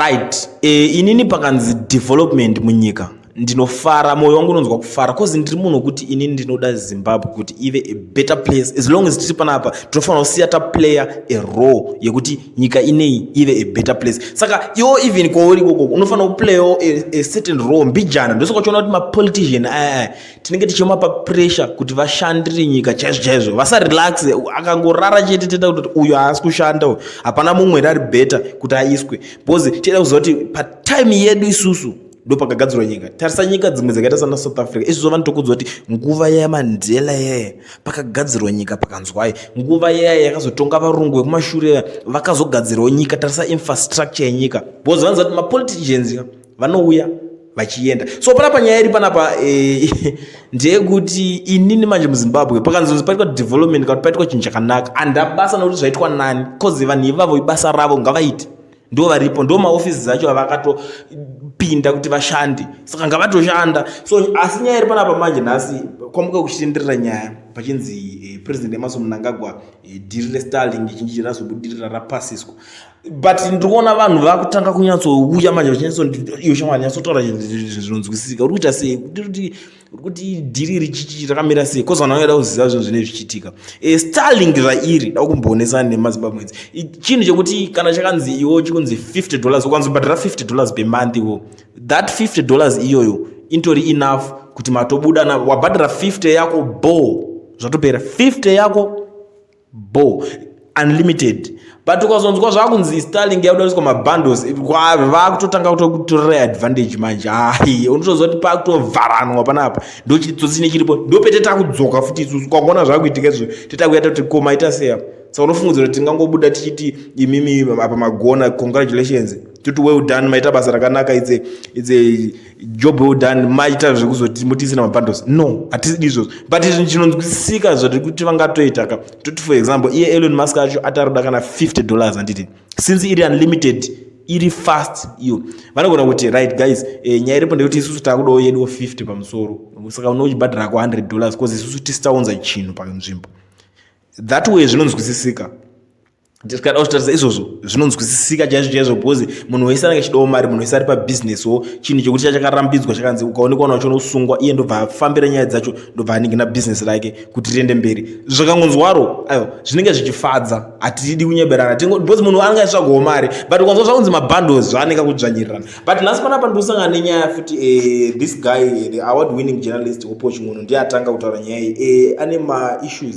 Right, inini pakanzi development munyika ndinofara, mwoyo wangu unonzwa kufara, 'cause ndiri munhu wekuti inini ndinoda Zimbabwe kuti ive a better place. As long as tiri panapa, tinofanira kusiya taplaya a role yekuti nyika inei ive a better place. Saka iwo even kwauri ikoko unofanira kuplayawo a certain role mbijana. Ndosaka uchiona kuti mapolitician aya tinenge tichimapa pressure kuti vashandire nyika chaizvo chaizvo, vasarelaxe. Akangorara chete, toita kuti uyu haasi kushanda, hapana mumwe here ari better kuti aiswe, because tida kuziva kuti patime yedu isusu ndo pakagadzirwa nyika. Tarisa nyika dzimwe dzakaita sana South Africa, isusu vanotokudzwa kuti nguva yaMandela yaya pakagadzirwa nyika, pakanzwai nguva yaya yakazotonga varungu vekumashure vakazogadzirawo nyika. Tarisa infrastructure yenyika, because vanoziva kuti mapoliticians vanouya vachienda. So panapa nyaya iri panapa ndeyekuti inini manje muZimbabwe pakanzonzi paitwa development kana kuti paitwa chinhu chakanaka, handabasa nokuti zvaitwa nani, 'cause vanhu ivavo ibasa ravo, ngavaite, ndo varipo, ndo maofisi acho avakatopinda kuti vashande, saka ngavatoshanda. So asi nyaya iri panapa manje nhasi kwamuka kuchitenderera nyaya pachinzi President Emmerson Mnangagwa, deal reStarlink chinji razobudirira, rapasiswa, but ndiri kuona vanhu vakutanga kunyatsouya manje vachinyatso, iyo shamwari, nyatsotaura zvinonzwisisika. Uri kuita sei kuti uri kuti deal richichi rakamira sei? 'Cause vanhu vanoda kuziva zvinhu zvinenge zvichiitika. Starlink zvairi da kumboonesana nemaZimbabweans, chinhu chekuti kana chakanzi iwo chikunzi $50, ukanzi ubhadhara $50 per month, iwo that $50 iyoyo itori enough kuti matobuda. Wabhadhara 50 yako bo, zvatopera, 50 yako bo, unlimited. But ukazonzwa zvakunzi Starlink yakuda kuiswa mabundles, vakutotanga kutotorera advantage manje. Hai, unotoziva kuti pakutovharanwa panapa, ndo chitsotsi nechiripo, ndopete takudzoka futi isusu kwakuona zvakuitika izvo, tetakuita kuti komaita sei apa. Saka unofungidzira kuti tingangobuda tichiti imimi apa magona, congratulations, toti well done, maita basa rakanaka, it's a job well done, maita zvekuzoti mutisina mabundles? No, hatisidi izvozvo. But chinonzwisisika zvati kuti vangatoita ka, toti for example iye Elon Musk acho ataroda kana $50, handiti since iri unlimited, iri fast iyo, vanogona kuti right guys, nyaya iripo ndekuti isusu takudawo yeduwo 50 pamusoro, saka unochibhadhara ko $100, 'cause isusu tisitaunza chinhu panzvimbo. That way zvinonzwisisika. Tikada kutarisa izvozvo zvinonzwisisika chaizvo chaizvo, because munhu wese anenge achidawo mari, munhu wese ari pabhizinesiwo. Chinhu chekuti chachakarambidzwa, chakanzi ukaonekwa nacho unosungwa, iye ndobva afambira nyaya dzacho, ndobva aningina bhizinesi rake kuti riende mberi. Zvakangonzwaro aiwa, zvinenge zvichifadza, hatidi kunyeberana, because munhu anenge achitsvagawo mari. But ukanzwa zvakunzi mabundles, zvaanenge kudzvanyirirana. But nhasi panapa ndosangana nenyaya futi. This guy, the award winning journalist Hopewell Chin'ono, ndiye atanga kutaura nyaya iyi. Ane maissues,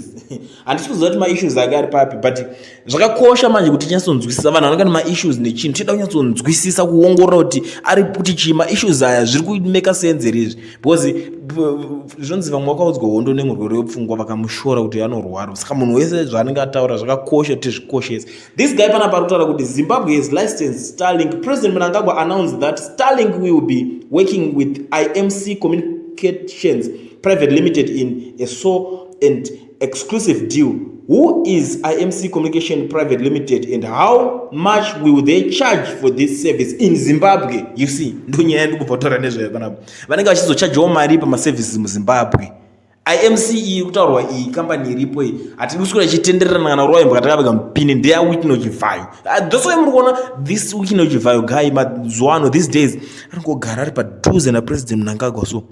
handisi kuziva kuti maissues ake ari papi, but zvakakosha manje kuti tinyatsonzwisisa vanhu vanenge nemaissues nechinhu. Tinoda kunyatsonzwisisa, kuongorora kuti ari kuti chii maissues aya, zviri kumeka sense here izvi, because zvinonzi vamwe vakaudzwa hondo nemurwere wepfungwa, vakamushora kuti anorwara. Saka munhu wese zvaanenge ataura zvakakosha kuti zvikoshese. This guy panapa ari kutaura kuti Zimbabwe has licensed Starlink. President Mnangagwa announced that Starlink will be working with IMC Communications Private Limited in a sole and exclusive deal. Who is IMC Communication Private Limited and how much will they charge for this service in Zimbabwe? You see, ndonyaya ndikubva kutaura nezvayo panapa. Vanenge vachizochajawo mari pamaservices muZimbabwe. IMC iyi kutaurwa iyi kambani iripo iyi, hatidi kuswera ichitendererana kana kurova imbwa takapfeka mupini, ndeyaWicknell Chivayo. That's why muri kuona this Wicknell Chivayo guy mazuva ano, these days, anongogara ari padhuze naPresident Mnangagwa. So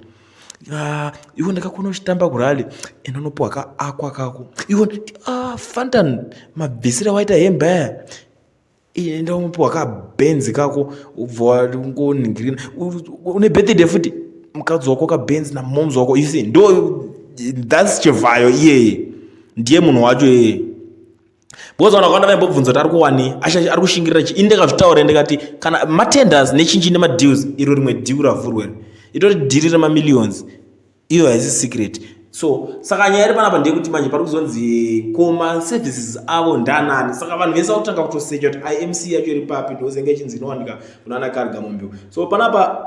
iwo ndakakuona uchitamba kurally, ende unopiwa kaakwa kako iwo, fantan mabvisiro awaita hembe aya, enda unopiwa kabhenzi kako, ubva wangoningirina une birthday futi, mukadzi wako kabhenzi namoms wako. You see, ndo that's Chivayo iyeye, ndiye munhu wacho iyeye, because vanhu vakawanda vaimbobvunza kuti ari kuwani, ari kushingirira chi. Ini ndakazvitaura, ndikati kana matenders nechinji nemadeals, iro rimwe deal ravhurwa itori deal remamillions, iyo haisi secret. So saka nyaya iri panapa ndeyekuti manje pari kuzonzi ko maservices avo ndanani? Saka vanhu vese vakutanga kutosecha kuti IMC yacho iri papi, ndozenge ichinzi inowanika kunana Karigamombe. So panapa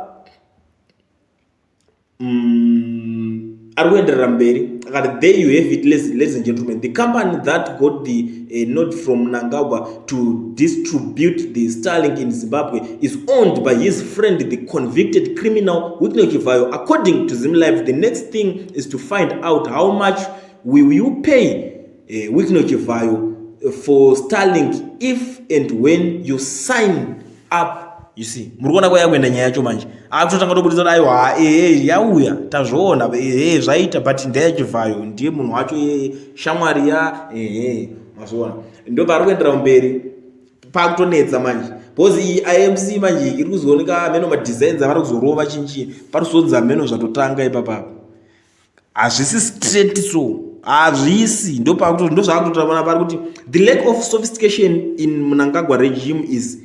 ari kuenderera mberi akati, "There you have it, ladies and gentlemen, the company that got the note from Mnangagwa to distribute the Starlink in Zimbabwe is owned by his friend, the convicted criminal Wicknell Chivayo, according to ZimLife. The next thing is to find out how much will you pay Wicknell Chivayo for Starlink if and when you sign up." You see, muri kuona kwayakuenda nyaya yacho manje. Akutotanga tobudisa kuti aiwa, ehe, yauya, tazviona, ehe, zvaita, but ndeyaChivhayo, ndiye munhu wacho, ehe, shamwari ya, ehe, mazviona. Ndobva ari kuendera mberi, pakutonetsa manje, because iyi IMC manje iri kuzooneka meno madesigns avari kuzorova chinchi, pari kuzonzi ameno zvatotanga ipapapa. Hazvisi straight, so hazvisi, ndozvaakutotaura pari kuti the lack of sophistication in Mnangagwa regime is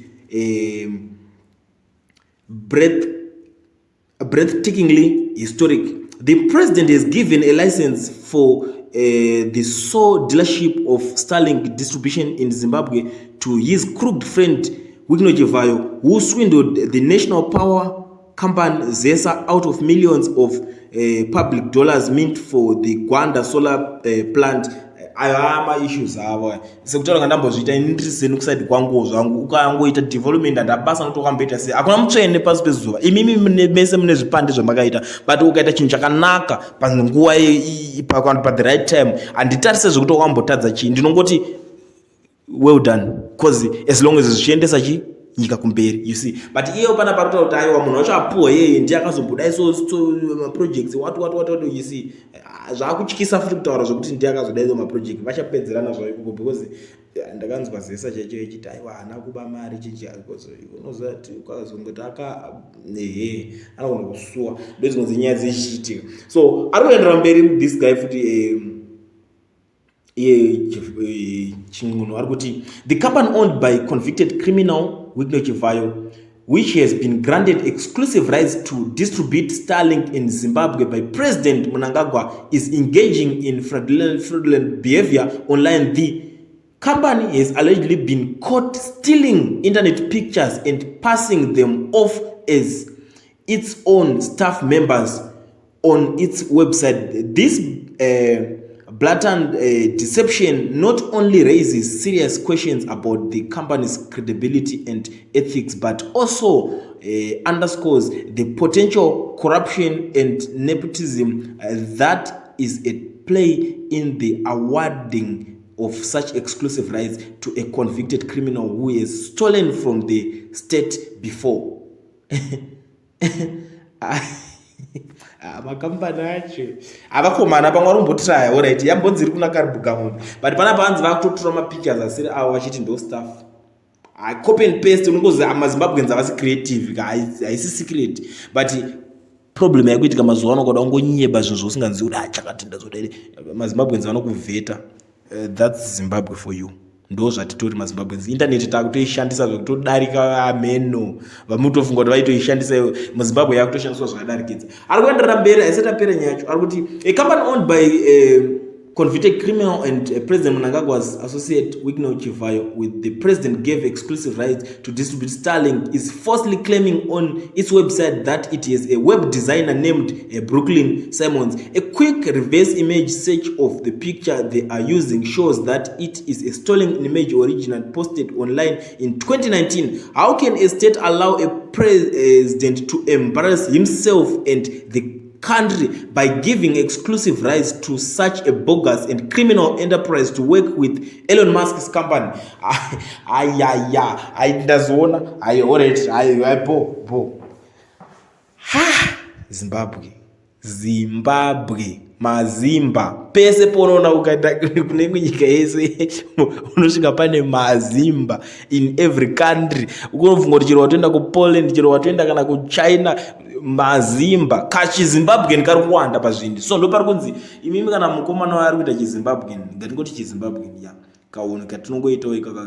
breathtakingly historic. The president has given a license for the sole dealership of Starlink distribution in Zimbabwe to his crooked friend Wicknell Chivayo, who swindled the national power company ZESA out of millions of public dollars meant for the Gwanda solar plant. Ayo ama-issues avo, sekutaura ngandambozviita ini, ndiri seni kuside kwanguwo zvangu. Ukangoita development, handabasa nokuti wakamboita sei, hakuna mutsvene pasi pezuva. Imimi mese mune zvipande zvamakaita, but ukaita chinhu chakanaka panguva, pa the right time, handitarise zvekuti wakambotadza chii. Ndinongoti well done, because as long as zvichiendesa chi nyika kumberi, you see. But iyewo pana pari kutaura kuti aiwa, munhu wacho apuwa yeye ndiye akazomboda so maprojects, what what what what, you see. Ah, zvaakutyisa futi kutaura zvokuti ndiye akazoda izo maproject. Vachapedzerana zvavo ikoko, because ndakanzwa ZESA chaicho ichiti aiwa, haana kuba mari chichi. Unoziva kuti ukazongoti aka, ehe, anogona kusuwa. Ndo dzimwe dzenyaya dzichiitika. So ari kuendera mberi this guy futi, iye Chin'ono ari kuti the company owned by convicted criminal Wicknell Chivayo, which has been granted exclusive rights to distribute Starlink in Zimbabwe by President Mnangagwa, is engaging in fraudulent behavior online. The company has allegedly been caught stealing internet pictures and passing them off as its own staff members on its website. This blatant deception not only raises serious questions about the company's credibility and ethics, but also underscores the potential corruption and nepotism that is at play in the awarding of such exclusive rights to a convicted criminal who has stolen from the state before. Ah, makambani acho avakomana pamwe varombotraya. Alright, yambonzi iri kuna Karibugamombe, but panapa hanzi vakutotora mapictures asiri avo vachiti ndo staff. Ah, copy and paste. Unongozi maZimbabweans havasi creative, haisi secret, but problem yakuitika mazuva ano, kuda kungonyeba zvinhu zvausinganzivi kuti achakati ndazodai, maZimbabweans vanokuvheta. That's Zimbabwe for you. Ndo zvatitori maZimbabweans. Intaneti takutoishandisa zvekutodarika ameno vamutofunga kuti vaitoishandisa. MuZimbabwe yakutoshandiswa zvakadarikidza. Ari kuenderera mberi, haisati apera nyaya yacho. Ari kuti a company owned by convicted criminal and President Mnangagwa's associate Wicknell Chivayo, with the president gave exclusive rights to distribute Starlink, is falsely claiming on its website that it is a web designer named Brooklyn Simons. A quick reverse image search of the picture they are using shows that it is a stolen image originally posted online in 2019. How can a state allow a president to embarrass himself and the country by giving exclusive rights to such a bogus and criminal enterprise to work with Elon Musk's company? Ayaya, ai, ndazoona. Ai, alright, ai, ai, bo bo, ha, Zimbabwe, Zimbabwe, mazimba pese paunoona. Ukaenda kune imwe nyika yese, unosvika pane mazimba in every country. Unofunga kuti chero watoenda kuPoland, chero watoenda kana kuChina, mazimba kachiZimbabwean kari kuwanda pazvinhu. So ndo pari kunzi imimi kana mukomana ari kuita chiZimbabwean, ngatingoti chiZimbabwean ya kaunhu katinongoitawo ikaka,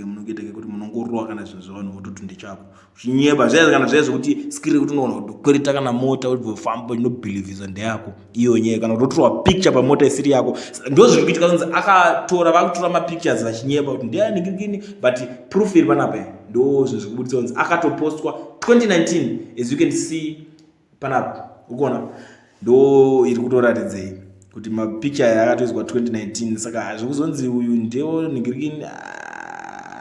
munongoita kekuti munongorova kana zvinhu zvevanhu vototi ndechako, uchinyeba zviya, kana zviya zvekuti skiri yekuti unoona kutokwereta kana mota, uchibvofamba unobhilivhisa ndeyako iyo nyaya, kana kutotorwa picture pamota isiri yako. Ndo zviri kuitika. Kunzi akatora, vakutora mapictures vachinyeba kuti ndeyani, but proof iri panapa. Ndo zvinhu zviri kubudisa kunzi akatopostwa 2019, as you can see panapa. Ukuona, ndo iri kutoratidzei kuti mapicture aya akatoiswa 2019. Saka zvekuzonzi uyu ndewo ningirikini,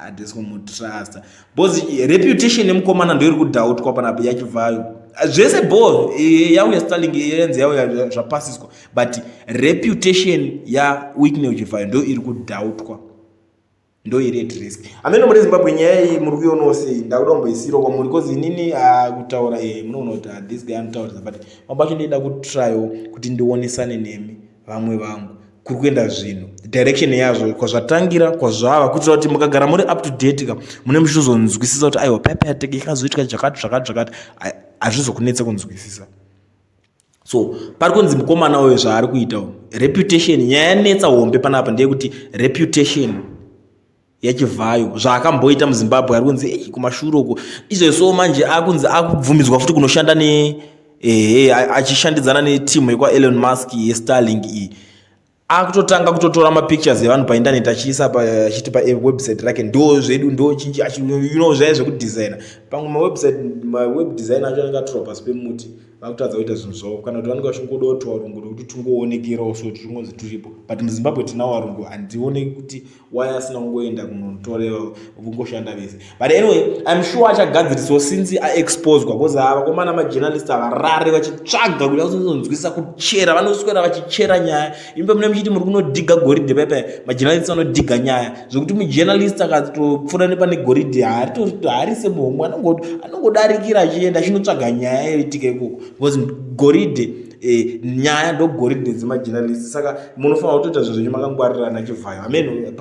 handisi kumutrusta, because reputation yemukomana ndo iri kudoubtwa panapa yaChivhayo. Zvese bo, yauya Starlink, yenzi yauya, zvapasiswa, but reputation yaWicknell Chivhayo ndo iri kudoubtwa. Ndo iri at risk. Ameno muri Zimbabwe, nyaya iyi muri kuionawo sei? Ndakuda kumboisirawo kwamuri because inini kutaura munoona kuti this guy anotaurisa, but mambo acho ndoida kutryawo kuti ndionesane nemi vamwe vangu kuri kuenda zvinhu, direction yazvo, kwazvatangira, kwazvava, kuitira kuti mukagara muri up to date ka, mune muchitozonzwisisa kuti aiwa, paipai ikazoitika zvakati zvakati zvakati, hazvizokunetsa kunzwisisa. So pari kunzi mukomana uyo zvaari kuitawo, reputation, nyaya yanetsa hombe panapa ndeyekuti reputation yaChivhayo, zvaakamboita muZimbabwe, ari kunzi kumashure uko izvezvo manje akunzi akubvumidzwa futi kunoshanda ne ehe, achishandidzana netimu yekwaElon Musk yeStarlink iyi. Akutotanga kutotora mapictures evanhu paindaneti achiisa, achiti pawebsite rake ndo zvedu, ndo chinchi zvaya zvekudesigna. Pamwe mawebsite, maweb design acho anenge atorwa pasi pemuti, vakutadza kuita zvinhu zvavo, kana kuti vanenge vachingodawo tuvarungu rekuti tungoonekerawo, so tingonzi turipo. But muZimbabwe tina varungu, handioneki kuti why asina kungoenda kunotorewa kungoshanda vese. But anyway, I'm sure achagadzirisawo since aexposwa, because vakomana majournalist havarare vachitsvaga kuti vazonzwisisa, kuchera, vanoswera vachichera nyaya. Imbe mune muchiti muri kunodhiga goridhe paipai, majournalist vanodhiga nyaya zvokuti mujournalist akatopfuura nepane goridhe haarise muhomwe, anongodarikira achienda achinotsvaga nyaya yoitika ikoko, because goridhe, nyaya ndo goridhe dzemajournalist. Saka munofanira kutoita zvinhu zvenyu makangwarirana. Chivhayo, amen.